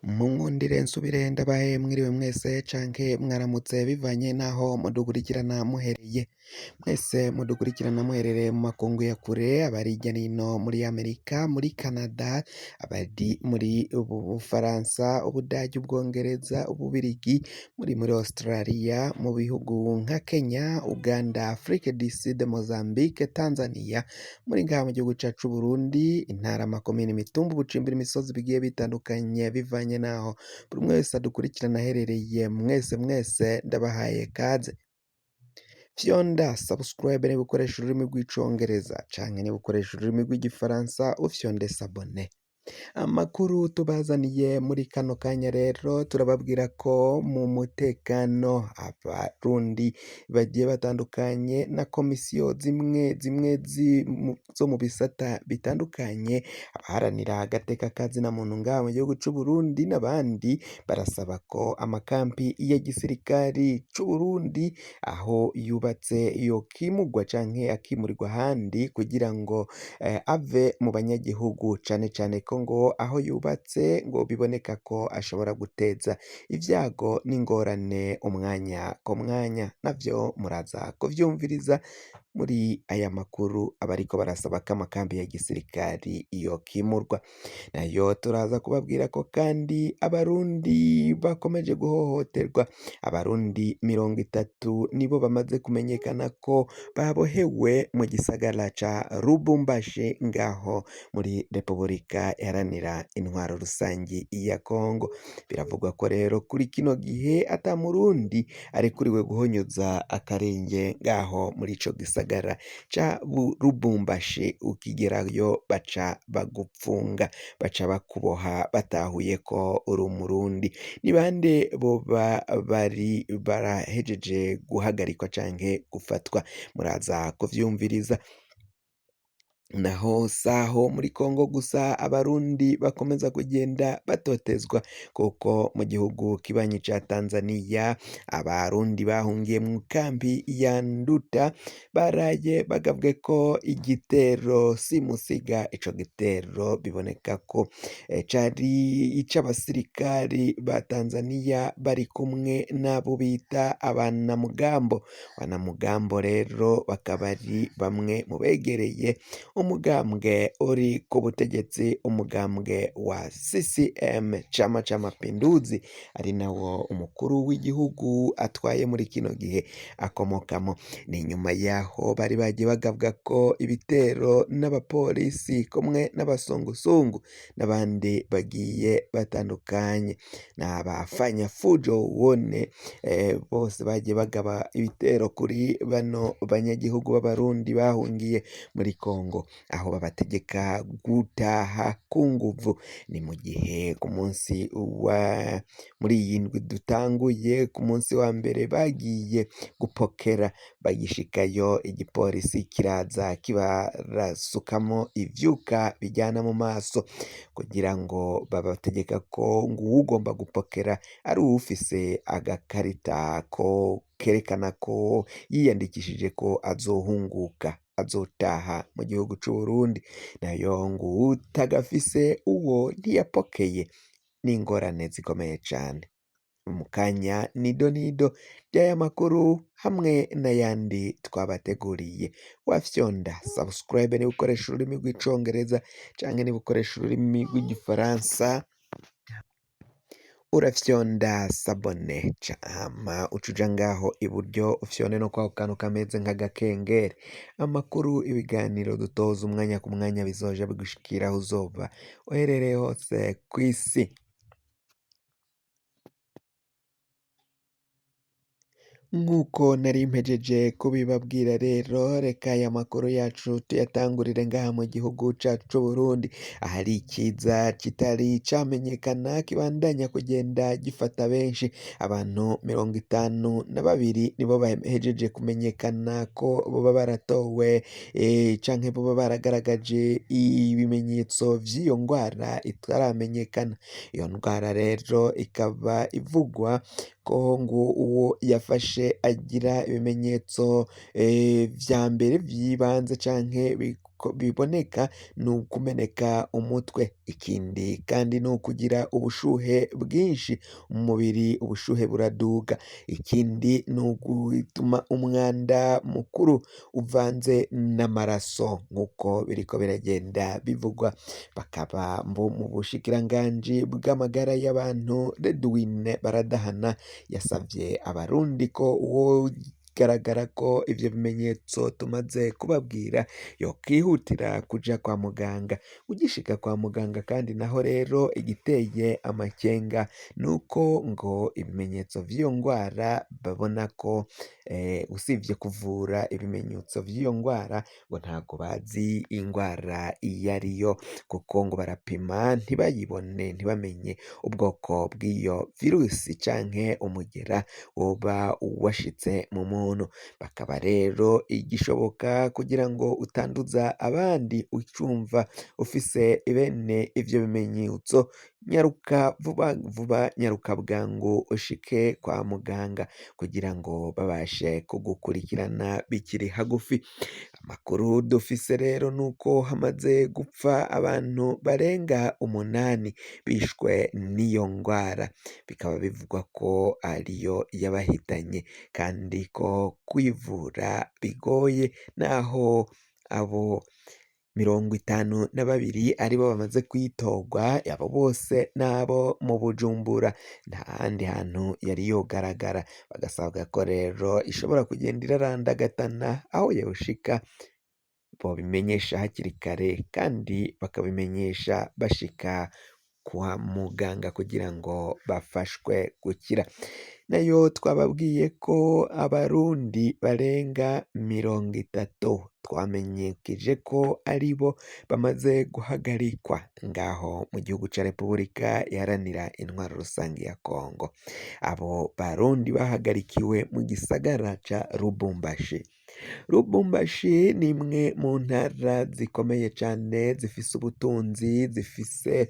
Munkundire nsubire ndabahe mwiriwe mwese canke mwaramutse bivanye n'aho mudukurikirana muhereye. Mwese mudukurikirana muherereye mu makungu ya kure, abari hirya n'ino muri Amerika, muri Canada, abari muri ubu Bufaransa, Ubudagi, Ubwongereza, Ububirigi, muri Australia, mu bihugu nka Kenya, Uganda, Afrique du Sud, Mozambique, Tanzania, muri ngaha mu gihugu cacu c'Uburundi, intara, amakomine, imitumba, ubucimbiri, imisozi bigiye bitandukanye bivanye n'aho buri umwe wese adukurikirana aherereye, mwese mwese ndabahaye kaze. Fyonda subscribe niba ukoresha ururimi rw'icongereza canke niba ukoresha ururimi rw'igifaransa ufyonde s'abonner. Amakuru tubazaniye muri kano kanya rero turababwira ko mu mutekano abarundi bagiye batandukanye na komisiyo zimwe zimwe zo mu bisata bitandukanye, abaharanira agateka ka zina muntu ngaha mu gihugu c'u Burundi n'abandi barasaba ko amakampi ya gisirikari c'u Burundi aho yubatse yokimugwa canke akimurirwa ahandi kugira ngo ave mu banyagihugu cane cane ko ngo aho yubatse ngo biboneka ko ashobora guteza ivyago n'ingorane umwanya ku mwanya, navyo muraza kuvyumviriza muri aya makuru abariko barasaba ko amakambi ya gisirikari yokimurwa. Nayo turaza kubabwira ko kandi abarundi bakomeje guhohoterwa, abarundi 30 nibo bamaze kumenyekana ko babohewe mu gisagara ca Lubumbashi ngaho muri Repubulika Iharanira Intwaro Rusangi ya Kongo. Biravugwa ko rero kuri kino gihe ata murundi arekuriwe guhonyoza akarenge ngaho muri ico gisagara ca Lubumbashi, ukigerayo baca bagupfunga, baca bakuboha batahuye ko uri umurundi. Ni bande boba bari barahejeje guhagarikwa canke gufatwa? Muraza kuvyumviriza. Naho saho muri Kongo gusa abarundi bakomeza kugenda batotezwa kuko mu gihugu kibanyi ca Tanzania abarundi bahungiye mu kambi ya Nduta baraye bagabwe ko igitero simusiga. Ico gitero biboneka ko cari ic'abasirikari ba Tanzania bari kumwe n'abo bita abanamugambo. Abanamugambo rero bakaba ari bamwe mu begereye umugambwe uri ku butegetsi, umugambwe wa CCM Chama cha Mapinduzi, ari nawo umukuru w'igihugu atwaye muri kino gihe akomokamo. Ni nyuma yaho bari bagiye bagabwa ko ibitero n'abapolisi kumwe n'abasongosungu n'abandi bagiye batandukanye, n'abafanya fujo wone bose bagiye bagaba ibitero kuri bano banyagihugu b'abarundi bahungiye muri Kongo, aho babategeka gutaha ku nguvu. Ni mu gihe ku munsi wa muri iyi ndwi dutanguye, ku munsi wa mbere bagiye gupokera, bagishikayo igipolisi kiraza kibarasukamo ivyuka bijyana mu maso kugira ngo babategeka ko ngo uwugomba gupokera ari uwufise agakarita ko kerekana ko yiyandikishije ko azohunguka azotaha mu gihugu c'Uburundi, nayo ngo uwutagafise uwo ntiyapokeye. N'ingorane zikomeye cane. Mu kanya nido nido ry'aya makuru hamwe n'ayandi twabateguriye. Wafyonda subscribe niba ukoresha ururimi rw'icongereza canke niba ukoresha ururimi rw'igifaransa urafyonda s'abonner hama uca uja ngaho iburyo ufyonde no kwako kantu kameze nk'agakengeri. Amakuru, ibiganiro dutoza umwanya ku mwanya bizoja bigushikira aho uzoba uherereye hose kw'isi. Nk'uko nari mpejeje kubibabwira rero, reka aya makuru yacu tuyatangurire ngaha mu gihugu cacu c'Uburundi, ahari ikiza kitari camenyekana kibandanya kugenda gifata benshi. Abantu 52 nibo bahejeje kumenyekana ko boba baratowe canke boba baragaragaje ibimenyetso vy'iyo ngwara itaramenyekana. Iyo ndwara rero ikaba ivugwa ko ngo uwo yafashe agira ibimenyetso vya mbere vy'ibanze canke biboneka ni ukumeneka umutwe, ikindi kandi ni ukugira ubushuhe bwinshi umubiri, ubushuhe buraduga, ikindi ni ugutuma umwanda mukuru uvanze n'amaraso nk'uko biriko biragenda bivugwa, bakaba mu bushikiranganji bw'amagara y'abantu Redwine Baradahana yasavye abarundi ko uwogaragara ko ivyo bimenyetso tumaze kubabwira yokwihutira kuja kwa muganga. Ugishika kwa muganga kandi naho rero igiteye amakenga nuko ngo ibimenyetso vy'iyo ngwara babona ko usivye kuvura ibimenyetso vy'iyo ngwara ngo ntago bazi ingwara iyo ariyo, kuko ngo barapima ntibayibone, ntibamenye ubwoko bw'iyo virusi canke umugera woba washitse mu muntu. Bakaba rero igishoboka kugira ngo utanduza abandi ucumva ufise bene ivyo bimenyetso, nyaruka vuba vuba, nyaruka bwangu ushike kwa muganga kugira ngo babashe kugukurikirana bikiri hagufi. Amakuru dufise rero nuko hamaze gupfa abantu barenga 8 bishwe n'iyo ngwara, bikaba bivugwa ko ariyo yabahitanye, kandi ko kwivura bigoye, naho abo 52 aribo bamaze kwitorwa, abo bose nabo mu Bujumbura, nta handi hantu yari yogaragara. Bagasabwa ko rero ishobora kugenda irarandagatana aho yoshika bobimenyesha hakiri kare, kandi bakabimenyesha bashika kwa muganga kugira ngo bafashwe gukira. Nayo twababwiye ko abarundi barenga 30 twamenyesheje ko aribo bamaze guhagarikwa ngaho mu gihugu ca Repubulika Iharanira Intwaro Rusangi ya Kongo. Abo barundi bahagarikiwe mu gisagara ca Lubumbashi. Lubumbashi ni imwe mu ntara zikomeye cane, zifise ubutunzi, zifise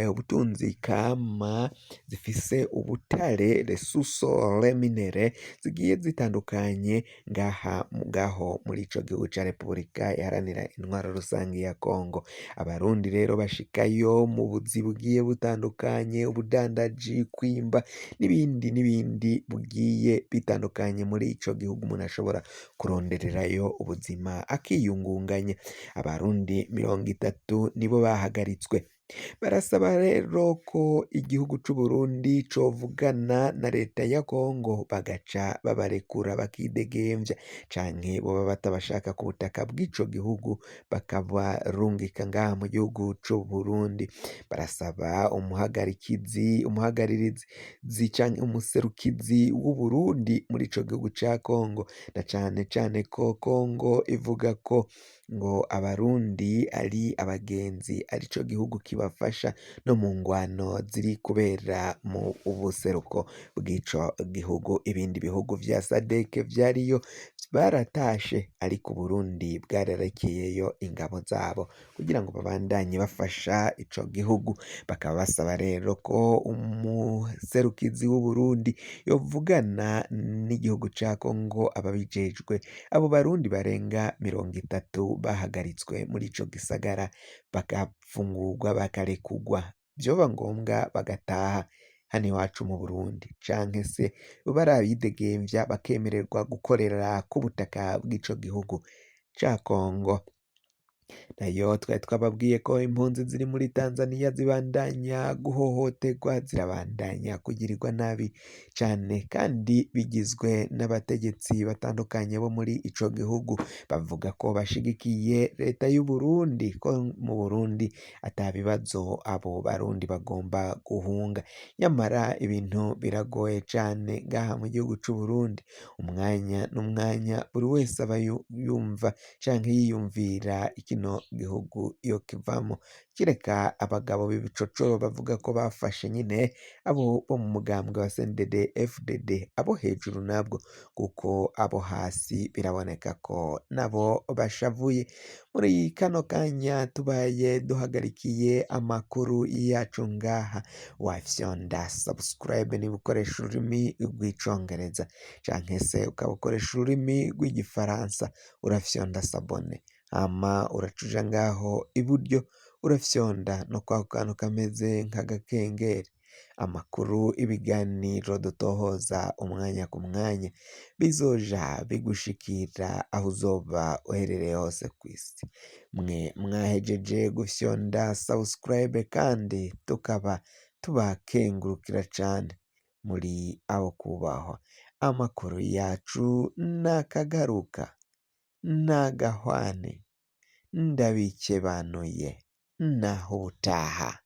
ubutunzi kama, zifise ubutare ressources minières zigiye zitandukanye ngaha ngaho muri ico gihugu ca Repubulika Iharanira Intwaro Rusangi ya Kongo. Abarundi rero bashikayo mu buzi bugiye butandukanye, ubudandaji, kwimba n'ibindi n'ibindi bugiye bitandukanye muri ico gihugu umuntu ashobora kurondererayo ubuzima akiyungunganya. Abarundi 30 nibo bahagaritswe. Barasaba rero ko igihugu c'Uburundi covugana na leta ya Kongo bagaca babarekura bakidegemvya, canke boba batabashaka ku butaka bw'ico gihugu bakabarungika ngaha mu gihugu c'Uburundi. Barasaba umuhagaririzi canke umuserukizi w'Uburundi muri ico gihugu ca Kongo, na cane cane ko Kongo ivuga ko ngo abarundi ari abagenzi, arico gihugu kibafasha no mu ngwano ziri kubera mu buseruko bw'ico gihugu. Ibindi bihugu vya SADC vyariyo baratashe, ariko Uburundi bwararekeyeyo ingabo zabo kugira ngo babandanye bafasha ico gihugu. Bakaba basaba rero ko umuserukizi w'Uburundi yovugana n'igihugu ca Kongo ababijejwe, abo barundi barenga 30 bahagaritswe muri ico gisagara bagafungurwa, bakarekugwa, vyoba ngombwa bagataha hano iwacu mu Burundi, canke se barabidegemvya bakemererwa gukorera ku butaka bw'ico gihugu ca Kongo. Nayo twari twababwiye ko impunzi ziri muri Tanzania zibandanya guhohoterwa, zirabandanya kugirirwa nabi cane, kandi bigizwe n'abategetsi batandukanye bo muri ico gihugu bavuga ko bashigikiye leta y'u Burundi, ko mu Burundi ata bibazo abo barundi bagomba guhunga. Nyamara ibintu biragoye cane ngaha mu gihugu c'u Burundi, umwanya n'umwanya buri wese aba yumva canke yiyumvira kino gihugu iyo kivamo, kireka abagabo b'ibicoco bavuga ko bafashe nyine abo bo mu mugambwe wa CNDD FDD, abo hejuru nabwo, kuko abo hasi biraboneka ko nabo bashavuye. Muri kano kanya tubaye duhagarikiye amakuru yacu ngaha, wafyonda subscribe niba ukoresha ururimi rw'icongereza, canke se ukaba ukoresha ururimi rw'igifaransa urafyonda s'abonner. Hama uraca uja ngaho iburyo urafyonda no kwako kantu kameze nk'agakengeri. Amakuru, ibiganiro dutohoza umwanya ku mwanya bizoja bigushikira aho uzoba uherereye hose kw'isi. Mwe mwahejeje gufyonda subscribe kandi tukaba tubakengurukira cane, muri abo kubahwa. Amakuru yacu nakagaruka, nagahwane, ndabikebanuye, naho ubutaha.